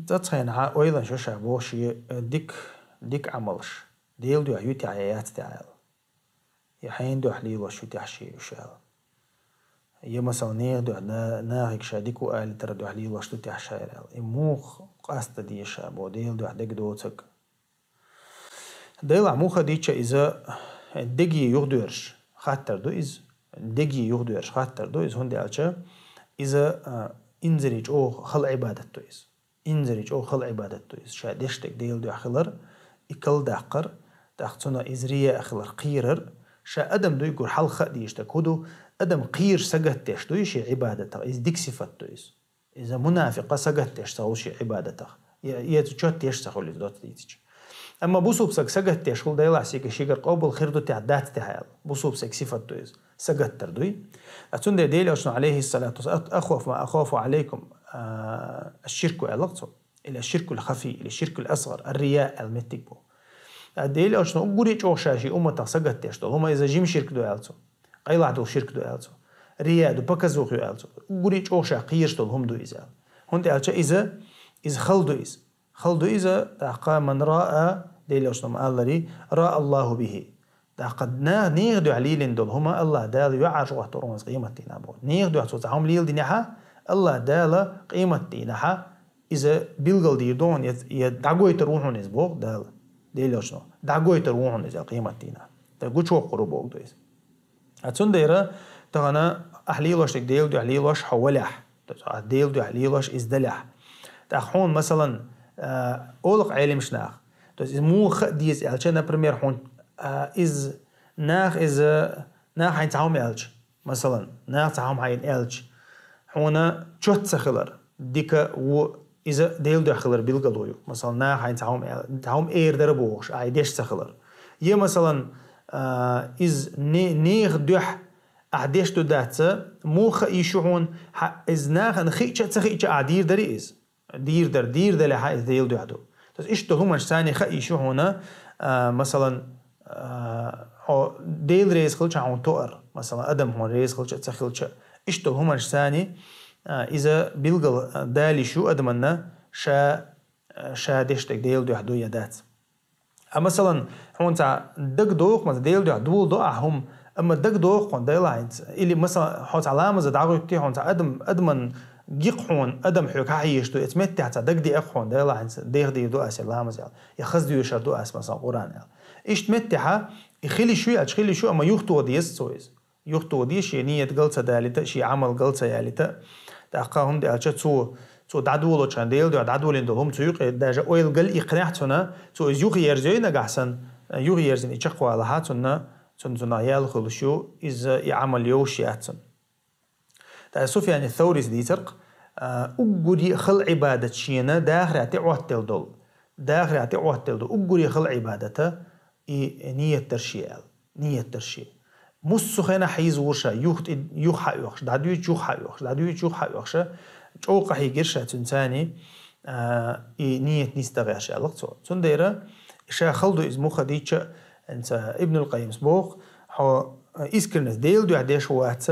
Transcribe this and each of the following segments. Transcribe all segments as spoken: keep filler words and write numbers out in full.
Цацхайна хьа ойлан шо ша боху шен, э, дик, дик Ӏамалш. Дела дуьхьа ю тӀехь я яц тӀехь аьлла. Я хьайна дуьхьа лелош ю тӀехь шен уьш аьлла. Я, масала, нехан дуьхьа, на-, нахиг ша дика ву алийтар дуьхьа лелош ду тӀехь шайра аьлла. И муха къаста деза ша бо, Дела дуьхьа дег доцаг. Делахь муха дийча иза деге юхадоьраш хаттар ду иза. Деге юхадоьраш хаттар ду иза, хӀунда аьлча иза, а, инзаре чӀогӀа хала Ӏибадат ду иза. Инзаре чӀогӀа хала Ӏибадат ду иза. Ша деш дерг Дела дуьхьа хилар, и калдаккхар, тӀаккха цунах иза рияъ хилар кхерар, ша адам дуй гур хьалха а дийш дерг хӀу ду, адам кхераш сагатдеш дуй шен Ӏибадатах, иза дика сифат ду иза. Иза мунафикъа сагатдеш ца хуьлу шен Ӏибадатах. Я, я цу чот еш ца хуьлу иза доцца дийцича. Амма бусулба саг сагатдеш хуьлу Делахь сига шигара къобал хир ду тӀехь, дац тӀехь аьлла. Бусулба саг сифат ду иза. Сагатдар дуй. А цундела Дела Элчано, алейхиссалату вассалам, «Ахвафу ма ахвафу алейкум», а, аш-ширку аьлла цо. Или аш-ширкул хафи, или ширкул асгар, ар-рия аьлла меттиг бу. А Дела Элчано уггуре чӀогӀа ша шен умматах сагатдеш долу хӀума иза жима ширк ду аьлла цо. Къайлахь долу ширк ду аьлла цо. Рия ду, показуха ю аьлла цо. Уггуре чӀогӀа ша кхераш долу хӀума ду иза аьлла. ХӀунда аьлча иза, иза хала ду иза. Хала ду иза, тӀаккха ман раа, Дела Элчано ма аллара, раа Аллаху бихи. ТӀаккха на-, нехан дуьхьа лелийна долу хӀума Аллах Дала юьхьӀаьржа гӀоттур ву иза къематдийнахь боху. Нехан дуьхьа цо цхьа хӀума леладинехьа, Аллах Дала къематдийнахьа иза билгал дийр ду хьуна, я, я дӀагойтур ву хьуна иза боху Дала. Дела Элчано. ДӀагойтур ву хьуна иза къематдийнахь. ТӀаккха гучувоккхур ву боху ду иза. А цундела тахана ахь лелош дерг Дела дуьхьа лелош хьо валехь. То есть, а Дела дуьхьа лелош иза далехь. ТӀаккха хьуна, масалан, а, олу-кх Ӏеламнаха. То есть, иза муха хаа деза аьлча, например, хьуна, а, иза, нах иза, нах хьайна цхьа хӀума аьлча. Масалан, нах цхьа хӀума хьайна аьлча. Хьуна чот ца хилар, дика, ву, иза Дела дуьхьа хилар билгало ю. Масалан, нах хьайна цхьа хӀума аьл-, цхьа хӀума эр дара бохуш, ахь деш ца хилар. Я, масалан, а, иза не-, нехан дуьхьа ахь деш ду дац, муха хаа йиш ю хьуна, хьа-, иза нахана хиъча а, ца хиъча а ахь дийр дарий иза? Дийр дар, дийр далехьа иза Дела дуьхьа ду. То есть иштта хӀуманаш царний хаа йиш ю хьуна, а, масалан, а, хьо Дела реза хилча хьуна тоар, масалан, адам хьуна реза хилча а, ца хилча а. Иштта хӀуманаш царний, а, иза билгал, а, дала йиш ю адаманна ша, а, ша деш дерг Дела дуьхьа ду я дац. А, масалан, хьуна цхьа дага доху, масалан, Дела дуьхьа дола до ахь хӀума, амма дага доху хьуна Дела хьайнца. Или, масалан, хьо цхьа ламаза дӀагӀуьттий, хьуна цхьа адам, адаман гикъ хьуна, адам хьоьга хьахьийзаш ду, эца меттехь цхьа дага диъа хьуна Дела хьайнца, деха дийр ду ас я ламаз аьлла, я хаза доьшур ду ас, масалан, Къуръан аьлла. Иштта меттехьа, и хила йиш ю, аьлча хила йиш ю, амма юхатоха деза цо иза. Юхатоха деза, шен ният гал ца далийта, шен Ӏамал гал ца ялийта. ТӀаккха хӀунда аьлча цо, цо дӀадолочхьан, Дела дуьхьа дӀадолийна долу хӀума цу юкъе, даже ойла гал иккхинехь цунна, цо иза юхаерзайой нагахь санна, юхаерзина и чекхвалахьа цунна, цунна цунах ял хуьлуш ю, иза и Ӏамал йовш яц цунна. ТӀаккха Суфьяни Саурис дийцар-кх, а, уггуре хала Ӏибадат шена дахарехь тӀеӀоттаделла долу. Дахарехь тӀеӀоттаделла долу уггуре хала Ӏибадата и ният дар шен аьлла. Ният дар шен. Муссу хенахь хьийза ву ша, юха тӀе-, юха хьаоьхуш, дӀадуьйчу юха хьаоьхуш, дӀадуьйчу юха хьаоьхуш, чӀогӀа къахьийгира ша цуьнан царний, а, и ният нисдан гӀерташ аьлла-кх цо. Цундела ша хала ду иза муха дийча а, хӀинца Ибнул Къаййимас боху, хьо, а, искренность Дела дуьхьа деш вац,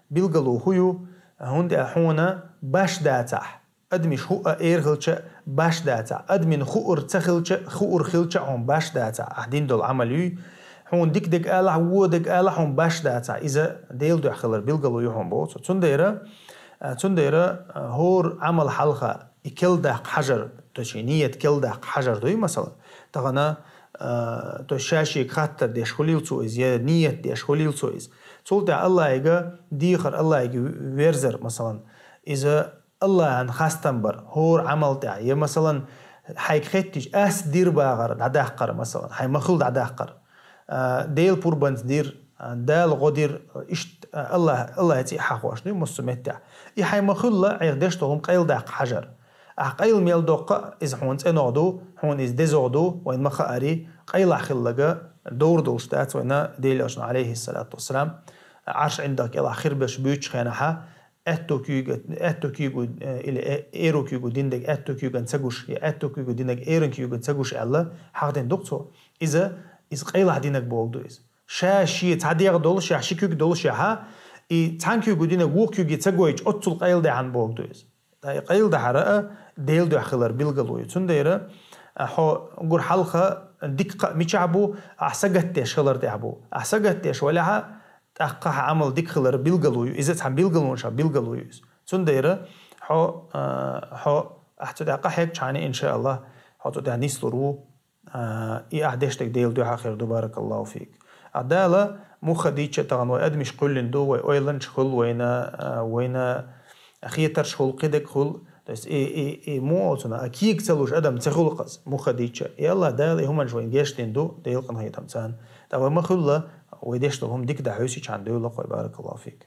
билгало хӀу ю, хӀунда аьлча хьуна баш дацахь. Адамаш хӀуъа эр хилча а баш дацахь, адамийн хуур ца хилча, хуур хилча а хьуна баш дацахь, ахь дина долу Ӏамал юй, хьуна дика дерг алахь, вон дерг алахь, хьуна баш дацахь, иза Дела дуьхьа хилар билгало ю хьуна боху цо. Цундела, а, цундела, а, хӀора Ӏамал хьалха и кел даккха хьажар, то есть ният кел даккха хьажар дуй, масала. Тахана, а, то есть ша шега хаттар деш хуьлийла цо иза, я ният деш хуьлийла цо иза. Цул тӀаьхьа Аллахьига дехар, Аллахьига верзар, масалан, иза Аллахьан хастам бар, хӀора Ӏамал тӀехь, я, масалан, хьайга хеттича, ас дир бахар дӀадаккхар, масалан, хьайн ма-хуьллу дӀадаккхар. А, Дела пурбанца дир, а, Дала гӀо дир, иштта, а, Аллахь, Аллахьан цӀе хьахош дуй массо а меттехь. И хьайн ма-хуьллу, Ӏеха деш долу хӀума къайладаккха хьажар. Ахь къайла мел доккху, иза хьуна цӀеногӀ ду, хьуна иза дезогӀ ду, вайна ма-хаарий, къайлахь хилларг довр долуш дац вайна Дела Элчано, алейхиссалату вассалам, Ӏарш ӀиндагӀ кӀелахь хир берш буьйцучу хенахьа, аьтту куьйга, аьтту куьйга, э, или, э, эру куьйга дина дерг аьтту куьйган ца гуш, я аьтту куьйга дина дерг эран куьйган ца гуш аьлла, хьахдина ду-кх цо. Иза, иза къайлахь динарг боху ду иза. Ша шен цхьа дегӀ долуш, ша ши куьг долуш яхьа, и цхьана куьйга динарг вукху куьйга ца гойчу, оццул къайладаьхьна боху ду иза. Ткъа и къайладахьара а, Дела дуьхьа хилар билгало ю. Цундела, а, хьо гур хьалха дика кхаъ мичахь бу, ахь сагатдеш хилар тӀехь бу. Ахь сагатдеш валехьа, тӀаккха хьан Ӏамал дика хилар билгало ю. Иза цхьа билгалонаш билгало ю иза. Цундела хьо, а, хьо ахь цу тӀехь къахьегчхьана, иншааллахӀ, хьо цу тӀехь нислур ву. А, и ахь деш дерг Дела дуьхьа хир ду, баракаллаху фик. А Дала муха дийча тахана вай адамаш кхоьллина ду, вай ойланаш хуьлу вайна, а, вайна хетарш хуьлу, кхидерг хуьлу. То есть и, и, и муха оцуна, а кийга ца луш адам ца хуьлу кхаза, муха дийча. И АллахӀ Дала и хӀуманаш вайна геч дина ду, Делан къинхетам царна. ТӀаккха вай ма хуьлла, вай деш долу хӀума дика дӀахьуьйсичхьана девлла кхой, баракаллаху фик.